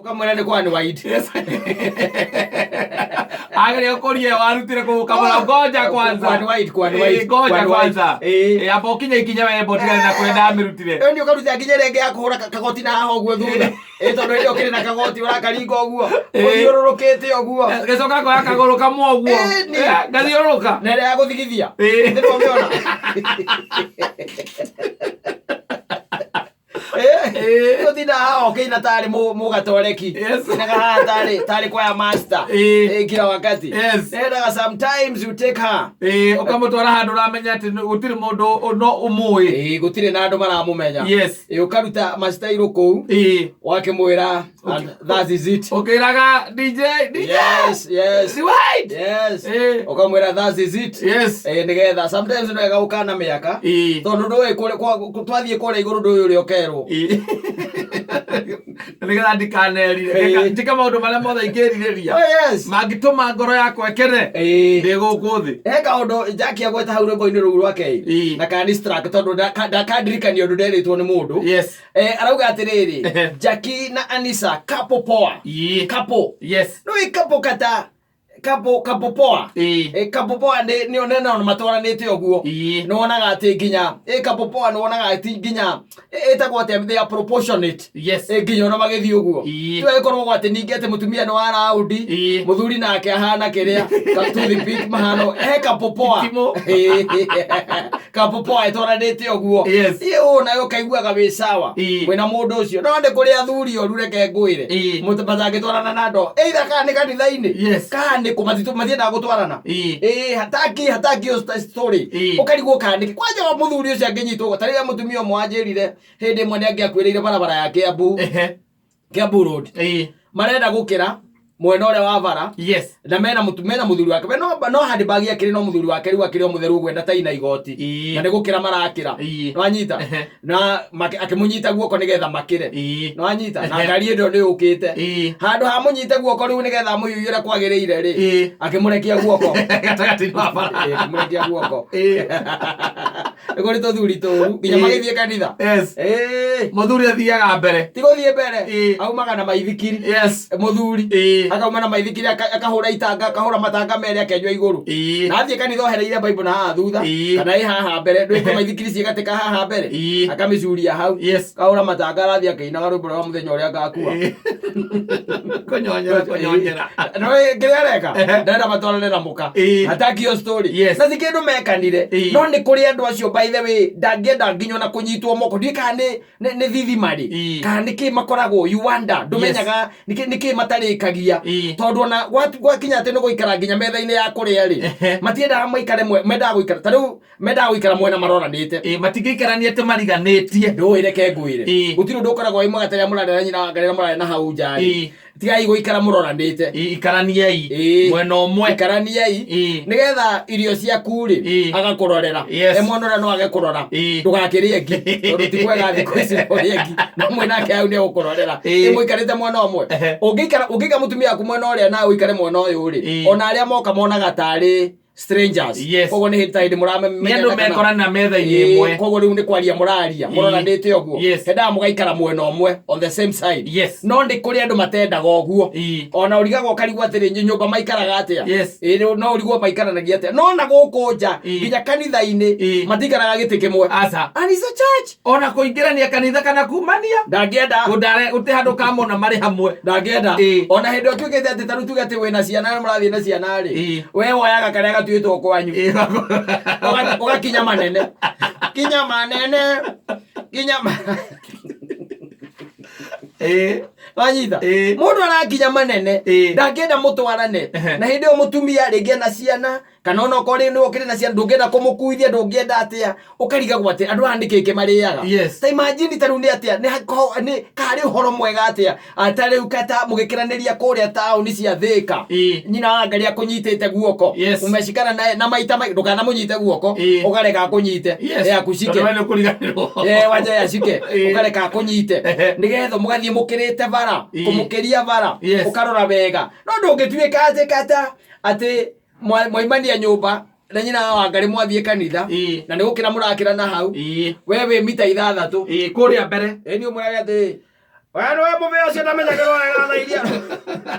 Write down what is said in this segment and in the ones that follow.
Ũkamwĩra nĩ kwa unwind. Yes. Ageria gũkũria warutire kũ ũkamwĩra ngoja kwanza. Unwind, kwa unwind, Ĩĩ, ngoja kwa unwind. kwanza. Ĩĩ. Ĩĩ, amba ũkinye ikinya wemba ũtigane na kũrĩa ndamĩrutire. Ĩyo nĩ ũkaruta nginya ĩrĩa ĩngĩ ya kũhũra kagoti na haha ũguo thutha. Ĩĩ tondũ ĩrĩa ũkĩrĩ na kagoti ũrakaringa ũguo. Ĩĩ. Ũthiũrũrũkĩte ũguo. Gĩcoka ngoya kagũrũ kamwe ũguo. Ĩĩ, nĩ. Eh, Ngathiũrũrũka. Na ĩrĩa ya gũthigithia. Ĩĩ. Nĩ ndwamĩona. Ĩĩ. Ũtinda haha ũkĩina tarĩ mũgatoreki. Yes. Inaga haha tarĩ tarĩ kwaya master. Ĩĩ. Ĩĩ, kila wakati. Yes. Nendaga sometimes you take her. Ĩĩ, ũkamũtwara handũ ũramenya atĩ gũtirĩ mũndũ no ũmũĩ. Ĩĩ, gũtirĩ na andũ maramũmenya. Yes. Ĩĩ, ũkaruta mastairũ kũu Ĩĩ. wakĩmwĩra and that is it. Ũkĩraga DJ, DJ. Yes, yes. Rewind. Yes. Ĩĩ. Ũkamwĩra that is it. Yes. Ĩĩ, nĩgetha sometimes nĩ wega gũkana mĩaka Ĩĩ. tondũ ndũĩ twathiĩ kũrĩa igũrũ ndũĩ ũrĩa ũkerwo. Ĩĩ. Nĩgetha ndikanerire. Ĩĩ. Njĩke maũndũ marĩa mothe ingĩrirĩria. Oh, yes. Mangĩtũma ngoro yakwa ĩkene. Ĩĩ. Ndĩ gũkũ thĩ. He kaũndũ Jackie agweta hau rwĩmbo-inĩ rũu rwake ĩ Ĩĩ. na kanistrack tondũ ndakandirikania ũndũ nderĩtwo nĩ mũndũ. Yes. Eh, arauga atĩrĩrĩ Jackie na Anisa couple poa. Ĩĩ. Couple. Yes. Nĩ couple kata couple couple poa. Ĩĩ. Eh, couple poa nĩ nĩ nĩ matwaranĩte ũguo. Ĩĩ. Nĩ wonaga atĩ nginya ĩ couple poa nĩ wonaga atĩ nginya ĩtagwo atĩa they are proportionate. Yes. Ĩ nginya ona magĩthiĩ ũguo. Ĩĩ. Tiwe gĩkorwo atĩ ningĩ atĩ mũtumia nĩ wa raundi Ĩĩ. mũthuri nake ahana kĩrĩa ka toothpick mahano he couple poa. Itimũ. Couple poa ĩtwaranĩte ũguo. Yes. Ĩ ũũ nayo ũkaiguaga wĩ sawa. Ĩĩ. Mwĩna mũndũ ũcio. No nĩ kũrĩ athuri oru reke ngwĩre. Ĩĩ. Matangĩtwarana na andũ. Either kana nĩ kanitha-inĩ. Yes. Kana nĩ kũ matiendaga gũtwarana. Ĩĩ. Ĩĩ hataki hataki hiyo story. Ĩĩ. Ũkarigwo kana nĩkĩ. Kwanja wa mũthuri ũcio angĩnyitwo ta rĩrĩa mũtumia ũmwe wanjĩrire hĩndĩ ĩmwe nĩ angĩakuĩrĩire barabara ya Kiambu. Ehe. Kiambu Road. Ĩĩ. Marenda gũkĩra mwena ũrĩa wa bara Yes. na mena mena mũthuri wake we no handbag akĩrĩ no mũthuri wake rĩu akĩrĩ o mũtheru ũguo enda taina igoti. Ĩĩ. Na nĩ gũkĩra marakĩra. Ĩĩ. Nĩwanyita? Ehe. Na akĩmũnyita guoko nĩgetha makĩre. Ĩĩ. Nĩwanyita? Na ngari ĩno nĩ yũkĩte. Ĩĩ. Handũ ha mũnyite guoko rĩu nĩgetha amũiyũre kwagĩrĩire rĩ. Ĩĩ. Akĩmũrekia guoko. Gatagatĩ-inĩ wa bara. Ĩĩ, akĩmũrekia guoko. Ĩĩ. Nĩ kũrĩ tũthuri tũru nginya Ĩĩ. magĩthiĩ kanitha. Yes. Ĩĩ. Mũthuri athiaga mbere. Ti gũthiĩ mbere. Ĩĩ. Aumaga na maithikiri. Yes. Mũthuri. Ĩĩ. Akauma na maithikiri akahũra itanga akahũra matanga merĩ akenyua igũrũ. Ĩĩ. Na athiĩ kanitha ohereire Bible na haha thutha. Ĩĩ. Kana ĩ haha mbere. Ndũĩ kwĩ maithikiri ciĩgatĩka haha mbere. Ĩĩ. Akamĩcuria hau. Yes. Kahũra matanga arathiĩ akĩinaga rwĩmbo rwa mũthenya ũrĩa ngakua. Ĩĩ. Kũnyonyera kũnyonyera. No kĩrĩa areka ndarenda matwarane na mũka. Ĩĩ. Hataki hiyo story. Yes. Na ti kĩndũ mekanire. Ĩĩ. No nĩ kũrĩ andũ acio by the way ndangĩenda nginya ona kũnyitwo moko. Ndiũĩ kana nĩ thithima rĩ. Ĩĩ. Kana nĩ kĩ makoragwo you wonder ndũmenyaga nĩ kĩ matarĩkagia. Ĩĩ. Tondũ ona gwakinya atĩ nĩ gũikara nginya metha-inĩ ya kũrĩa rĩ. Ehe. Matiendaga maikare mendaga gũikara ta rĩu mendaga gũikara mwena maroranĩte. Ĩĩ, matingĩikarania atĩ mariganĩtie. Ndũĩ reke ngwĩre. Ĩĩ. Gũtirĩ ũndũ ũkoragwo wĩ mwega ta rĩrĩa mũrarĩa na nyina wa Ngai rĩrĩa mũrarĩa na hau nja rĩ. Ĩĩ. Tigai gũikara mũroranĩte. Ĩĩ, ikaraniai Ĩĩ. mwena ũmwe. Ikaraniai. Ĩĩ. Nĩgetha irio ciaku rĩ Ĩĩ. agakũrorera. Yes. E mwana ũrĩa no age kũrora. Ĩĩ. Ndũgakĩrĩe ngi. Tondũ ti kwega thikũ ici ũrĩe ngi. No mwĩnake hau nĩ egũkũrorera. Ĩĩ. Ĩ mũikarĩte mwena ũmwe. Ehe. Ũngĩikara ũngĩiga mũtumia waku mwena ũrĩa nawe ũikare mwena ũyũ rĩ. Ĩĩ. Ona arĩa moka monaga tarĩ strangers. Yes. Koguo nĩ hĩndĩ ta hĩndĩ mũramenyana Nĩ andũ kana- mekorana metha-inĩ ĩmwe. Ĩĩ, koguo rĩu nĩ kwaria mũraria Ĩĩ. mũroranĩte ũguo. Yes. Hendaga mũgaikara mwena ũmwe on the same side. Yes. No nĩ kũrĩ andũ matendaga ũguo. Ĩĩ. Ona ũrigagwo ũkarigwo atĩrĩ nyũmba maikaraga atĩa. Yes. Ĩĩ, no ũrigwo maikaranagia atĩa. No na gũkũ nja Ĩĩ. nginya kanitha-inĩ Ĩĩ. matikaraga gĩtĩ kĩmwe. Aca. And it's a church. Ona kũingĩrania kanitha kana kumania. Ndangĩenda. Gũndare gũtirĩ handũ ũkamona marĩ hamwe. Ndangĩenda. Ĩĩ. Ona hĩndĩ ĩyo tuĩkĩte atĩ ta rĩu tuge atĩ wĩna ciana na mũrathiĩ na ciana rĩ. Ĩĩ. We woyaga karĩa gatuĩtwo kwanyu. Ĩĩ. Ũgakinya manene. Kinya manene. Kinya ma... Ĩĩ. Wanyita? Ĩĩ. Mũndũ arakinya manene. Ĩĩ. Ndangĩenda mũtwarane. Ehe. Na hĩndĩ ĩyo mũtumia rĩngĩ ena ciana kana ona okorwo rĩu nĩwe ũkĩrĩ na ciana ndũngĩenda kũmũkuithia ndũngĩenda atĩa ũkarigagwo atĩ andũ aya nĩkĩ kĩmarĩaga. Yes. Ta imagine ta rĩu nĩ atĩa nĩ nĩ karĩ ũhoro mwega atĩa ta rĩu kata mũgĩkĩranĩria kũrĩa taũni cia Thĩka. Ĩĩ. Nyina wa Ngai akũnyitĩte guoko. Yes. Umeshikana naye na maita ndũkanamũnyite guoko Ĩĩ. ũkareka akũnyite. Yes. Eh, akushike. Tondũ we nĩ ũkũriganĩrwo. Eh, wanja yacike Ĩĩ. ũkareka akũnyite Ehe. nĩgetha mũgathiĩ mũkĩrĩte bara Ĩĩ. kũmũkĩria bara Yes. ũkarora wega no ndũngĩtuĩka atĩ kata atĩ mwaimania nyũmba na nyina wa Ngai mwathiĩ kanitha Ĩĩ. na nĩ gũkĩra mũrakĩra na hau Ĩĩ. we wĩ mita 6 Ĩĩ, kũrĩa mbere. Ĩĩ, niĩ ũmwĩrage atĩ We nĩwe mũbĩa ũcio ndamenyagĩrwo wega thaa iria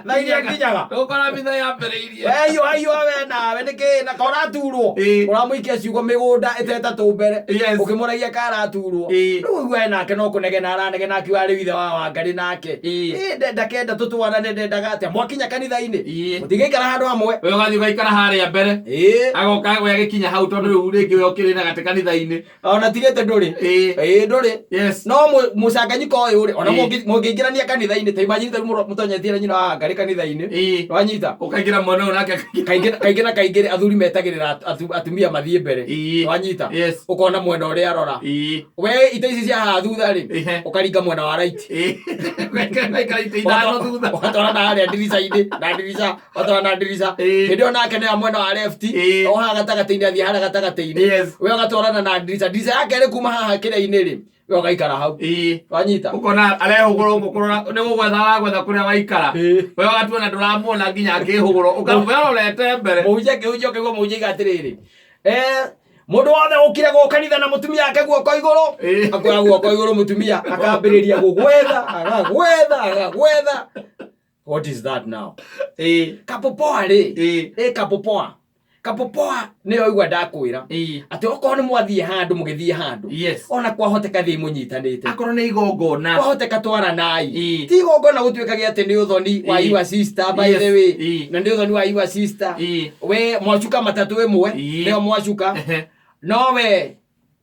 thaa iria nginyaga. Ũkora mitha yambĩrĩirie. We hiũha hiũha we nawe nĩkĩ na ka ũraturwo Ĩĩ. ũramũikia ciugo mĩgũnda ĩtetatũ mbere Yes. ũkĩmũragia ka araturwo Ĩĩ. rĩu ũigua we nake no kũnegena aranegena akiuga rĩu ithe wa Wangarĩ nake Ĩĩ. Ĩĩ, ndakenda tũtwarane ndendaga atĩa mwakinya kanitha-inĩ Ĩĩ. mũtingĩikara handũ hamwe We ũgathiĩ ũgaikara harĩa mbere. Ĩĩ. Agoka we agĩkinya hau tondũ rĩu rĩngĩ we ũkĩrĩ na gatĩ kanitha-inĩ. Ona tigĩte ndũrĩ. Ĩĩ. Ĩĩ ndũrĩ. Yes. No mũcanganyiko ũyũ rĩ, ona Ĩĩ. mũngĩingĩrania kanitha-inĩ, ta imagine ta rĩu mũtonyetie na nyina wa Ngarĩ kanitha-inĩ. Ĩĩ. Wanyita? Ũkaingĩra mwena ũyũ nake akaingĩra. Kaingĩ kaingĩ na kaingĩ rĩ, athuri metagĩrĩra atumia mathiĩ mbere. Ĩĩ. Wanyita? Yes. Ũkona mwena ũrĩa arora. Ĩĩ. We ite ici cia haha thutha rĩ, Ihe. ũkaringa mwena wa right. Ĩĩ. Ũgaikara itĩ ithano thutha. Ũgatwara na harĩa ndirica-inĩ, na ndirica, ũgatwara na ndirica. Ĩĩ. Hĩndĩ ĩyo nake nĩyo mwena wa left, Ĩĩ. o haha gatagatĩ-inĩ athiĩ harĩa gatagatĩ-inĩ. Yes. We ũgatwarana na ndirica. Ndirica yake rĩ kuma haha kĩrĩa-inĩ rĩ, we ũgaikara hau. Ĩĩ. Wanyita? Ũkona arehũgũra ũguo kũrora nĩ gũgwetha aragwetha kũrĩa waikara. Ĩĩ. We ũgatuona ndũramuona nginya akĩhũgũra. We ũrorete mbere. Mũhunjia akĩhunjia ũkaigua mũhunjia aiga atĩrĩrĩ, mũndũ wothe ũkire gũka kanitha na mũtumia ake guoko igũrũ. Ĩĩ. Akoya guoko igũrũ mũtumia akambĩrĩria gũgwetha, agagwetha, agagwetha. What is that now? Ĩĩ. Kapopoa rĩ. Ĩĩ. Ĩ kapopoa. Kapopoa nĩyo igua ndakwĩra. Ĩĩ. Atĩ okorwo nĩ mwathiĩ handũ mũgĩthiĩ handũ. Yes. Ona kwahoteka thiĩ mũnyitanĩte. Akorwo nĩ igongona. Kwahoteka twaranai. Ĩĩ. Ti igongona gũtuĩkage atĩ nĩ ũthoni wa Ĩĩ. your sister by Yes. the way. Ĩĩ. Na nĩ ũthoni wa your sister. Ĩĩ. We mwacuka matatũ ĩmwe. Ĩĩ. Nĩyo mwacuka. Ehe. No we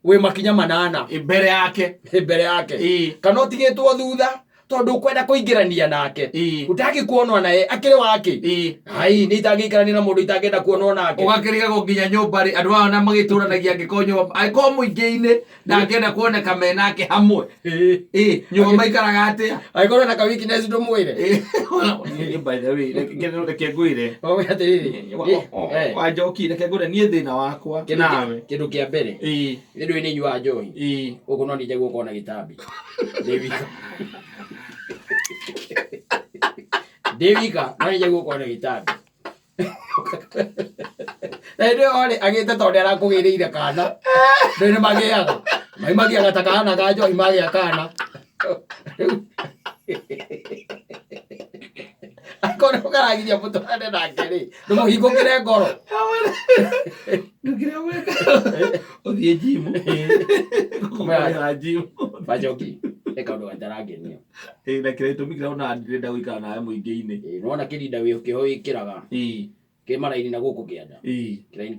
wĩ makinya manana Mbere yake. mbere yake. Ĩĩ. Kana ũtigĩtwo thutha tondũ ũkwenda kũingĩrania nake. Ĩĩ. Ũtangĩkuonwo naye akĩrĩ wake. Ĩĩ. Ai, nĩ itangĩikarania na mũndũ itangĩenda kuonwo nake. Ũgakĩrigagwo nginya nyũmba rĩ andũ aya ona magĩtũranagia angĩkorwo nyũmba angĩkorwo mũingĩ-inĩ ndangĩenda kuoneka me nake hamwe. Ĩĩ. Ĩĩ, nyũmba maikaraga atĩa? Angĩkorwo na ka weakness ndũmwĩre. Ĩĩ. Niĩ, by the way, reke ngwĩre. Ũguo atĩrĩrĩ. Wanjoki reke ngwĩre niĩ thĩna wakwa nawe. Kĩndũ kĩa mbere. Ĩĩ. Nĩ ndũĩ nĩ nyuaga njohi. Ĩĩ. Gũkũ no nĩ njague na gĩtambi. Ndĩ wika. Ndĩ wika no nĩ njague na gĩtambi. Na hĩndĩ ĩyo rĩ agĩte tondũ arakũgĩrĩire kana. Ndũĩ nĩ magĩaga. Mai magĩaga ta kana ka njohi magĩa kana. Akorwo karagiria mũtwarane nake rĩ, ndũmũhingũkĩre ngoro. Ndũkĩrĩa gwĩka. Ũthiĩ njimu. Kũmũrĩha njimu. Banjoki, nĩ kaũndũ gatarangenia. Ĩĩ, na kĩrĩa gĩtũmi kĩrĩa ona ndĩrenda gũikara nawe mũingĩ-inĩ. Ĩĩ, nĩwona kĩrinda kĩho wĩkĩraga Ĩĩ. kĩ maraini na gũkũ kĩanda. Ĩĩ. Kĩraini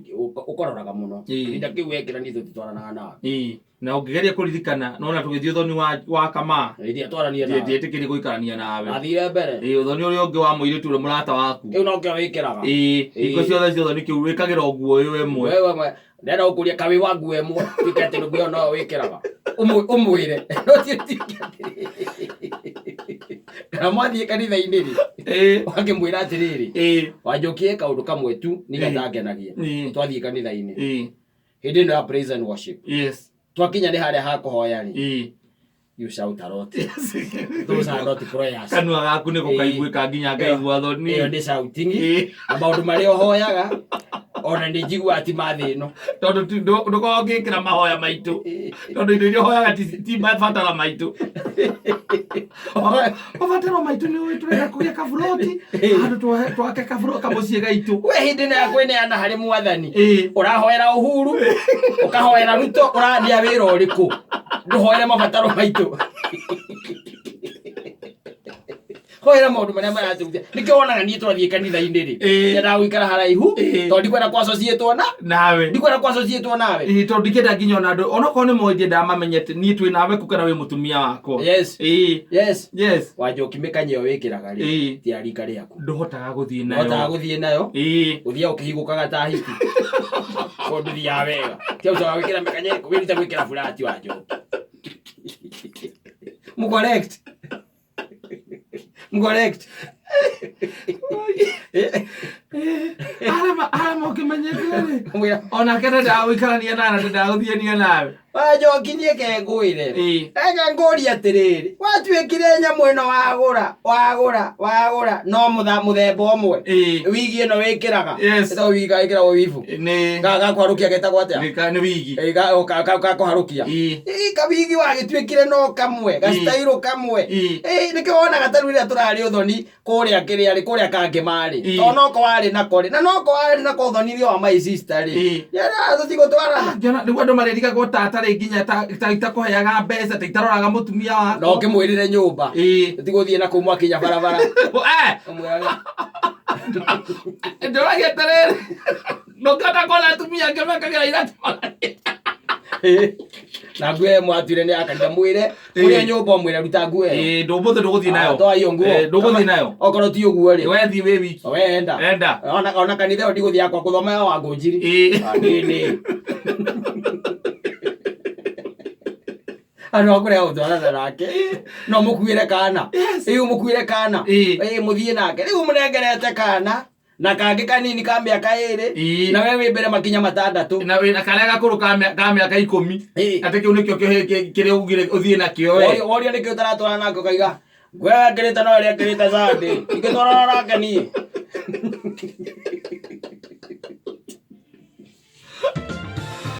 ũkororaga mũno. Ĩĩ. Kĩrinda kĩu wekĩra niĩ tũtitwaranaga nawe. Ĩĩ. Na ũngĩgeria kũririkana nona tũgĩthiĩ ũthoni wa kamaa. Hĩndĩ ĩrĩa twarania nawe. Ndietĩkĩrie gũikarania nawe. Nathire mbere. Ĩĩ, ũthoni ũrĩa ũngĩ wa mũirĩtu ũrĩa mũrata waku. Kĩu no kĩo wĩkĩraga. Ĩĩ, hingo ciothe cia ũthoni kĩu wĩkagĩra o nguo ĩyo ĩmwe. Wewe mwe ndĩrenda gũkũria kawĩ wa nguo ĩmwe tuĩke atĩ nguo ĩyo noyo wĩkĩraga. Ũmwĩre. No ti tuĩke atĩrĩrĩ. Kana mwathiĩ kanitha-inĩ rĩ, Ĩĩ. ũgakĩmwĩra atĩrĩrĩ, Ĩĩ. Wanjũkie kaũndũ kamwe tu nĩ gatangenagia. Ĩĩ. Twathiĩ kanitha-inĩ. Ĩĩ. Hĩndĩ ĩno ya praise and worship. Yes. Twakinya nĩ harĩa ha kũhoya rĩ. Ĩĩ. You shout a lot. Those are not prayers. Kanua gaku nĩko kaiguĩka nginya ngaigua thoni. Ĩyo nĩ shouting. Ĩĩ. Na maũndũ marĩa ũhoyaga ona nĩ njiguaga ti ma thĩ ĩno. Tondũ ndũkoragwo ũgĩkĩra mahoya maitũ. Tondũ indo iria ũhoyaga ti mabataro maitũ. Mabataro maitũ nĩ ũĩ tũrenda kũgĩa kaburoti. Handũ twake kamũciĩ gaitũ. We hĩndĩ ĩno ya kwĩneana harĩ mwathani. Ĩĩ. Ũrahoera Uhuru, ũkahoera Ruto, ũraria wĩra ũrĩkũ? Ndũhoere mabataro maitũ. Hoera maũndũ marĩa maratũhutia. Nĩkĩo wonaga niĩ twathiĩ kanitha-inĩ rĩ. Ĩĩ. Nyendaga gũikara haraihu, Ĩĩ. tondũ ndikwenda kũ-associate na Nawe. ndikwenda kũ-associate nawe. Ĩĩ, tondũ ndikĩenda nginya ona andũ onokorwo nĩ moĩ ndiendaga mamenye atĩ niĩ twĩ nawe kũ kana wĩ mũtumia wakwa. Yes. Ĩĩ. Yes. Yes. Wanjoki mĩkanya ĩyo wĩkĩraga rĩ, Ĩĩ. ti ya rika rĩaku. Ndũhotaga gũthiĩ nayo. Ndũhotaga gũthiĩ nayo. Ĩĩ. Ũthiaga ũkĩhigũkaga ta hiti. Kũndũ ndũthiaga wega. Tiga gũcoka gwĩkĩra mĩkanya ĩrĩkũ, wĩrute gwĩkĩra burati Wanjoki. Mũ correct. Mũ correct. Arĩa mokĩmenyete rĩ. Mwĩra, Onake ndendaga gũikarania nawe na ndendaga gũthiania nawe. Wanjoki niĩ ke ngwĩre. Ĩĩ. Reke ngũrie atĩrĩrĩ, watuĩkire nyamũ ĩno wagũra, wagũra, wagũra, no mũthemba ũmwe. Ĩĩ. Wigi ĩno wĩkĩraga. Yes. Ĩtagwo wigi ĩkĩragwo wibu. Nĩ Gakũharũkia getagwo atĩa? nĩ wigi. Ĩ, gakũharũkia. Ĩĩ. Ĩ, kawigi wagĩtuĩkire no kamwe, gacitairũ kamwe. Ĩĩ. Ĩ, nĩkĩo wonaga ta rĩu rĩrĩa tũrarĩ ũthoni kũrĩa kĩrĩa rĩ, kũrĩa Kangĩma rĩ. Ĩĩ. Tondũ noko warĩ nako rĩ, na noko warĩ nako ũthoni-inĩ wa my sister rĩ. Ĩĩ. Nĩeraga tũtigũtwarana. Ngĩona rĩu andũ marĩrigagwo tata rĩ nginya ta itakũheaga mbeca ta itaroraga mũtumia Na wakwa. ũkĩmwĩrĩre nyũmba. Ĩĩ. Tũtigũthiĩ na kũu mwakinya barabara. Eh, Ũmwĩrage, ndũragia atĩrĩrĩ ndũngĩhota kuona atumia angĩ mekagĩra iratũ Ĩĩ. Na nguo ĩyo mwatuire nĩ ya kanitha mwĩre kũrĩa nyũmba ũmwĩre ruta nguo ĩyo. Ĩĩ, ndũmũthĩ ndũgũthiĩ nayo Ah, toa hiyo nguo. Ĩĩ, ndũgũthiĩ nayo Okorwo ti ũguo rĩ. we thiĩ wĩ wiki We enda. enda Ona kanitha ĩyo ndigũthiĩ yakwa kũthoma ya Wangũnjiri. Ĩĩ. Ah, niĩ nĩ. Andũ a kũrĩa gũtwarana nake no mũkuĩre kana. Yes. Ĩĩ mũkuĩre kana. Ĩĩ. Ĩĩ mũthiĩ nake. Rĩu mũnengerete kana na kangĩ kanini ka mĩaka ĩrĩ Ĩĩ. na we wĩ mbere makinya matandatũ. na wĩna karĩa gakũrũ ka mĩaka 10 Ĩĩ. atĩ kĩu nĩkĩo kĩrĩa ugire ũthiĩ nakĩo we Worio nĩkĩ ũtaratwarana nake ũkaiga ngwe ekĩrĩte no ĩrĩa ekĩrĩte Sunday ingĩtwarana nake niĩ.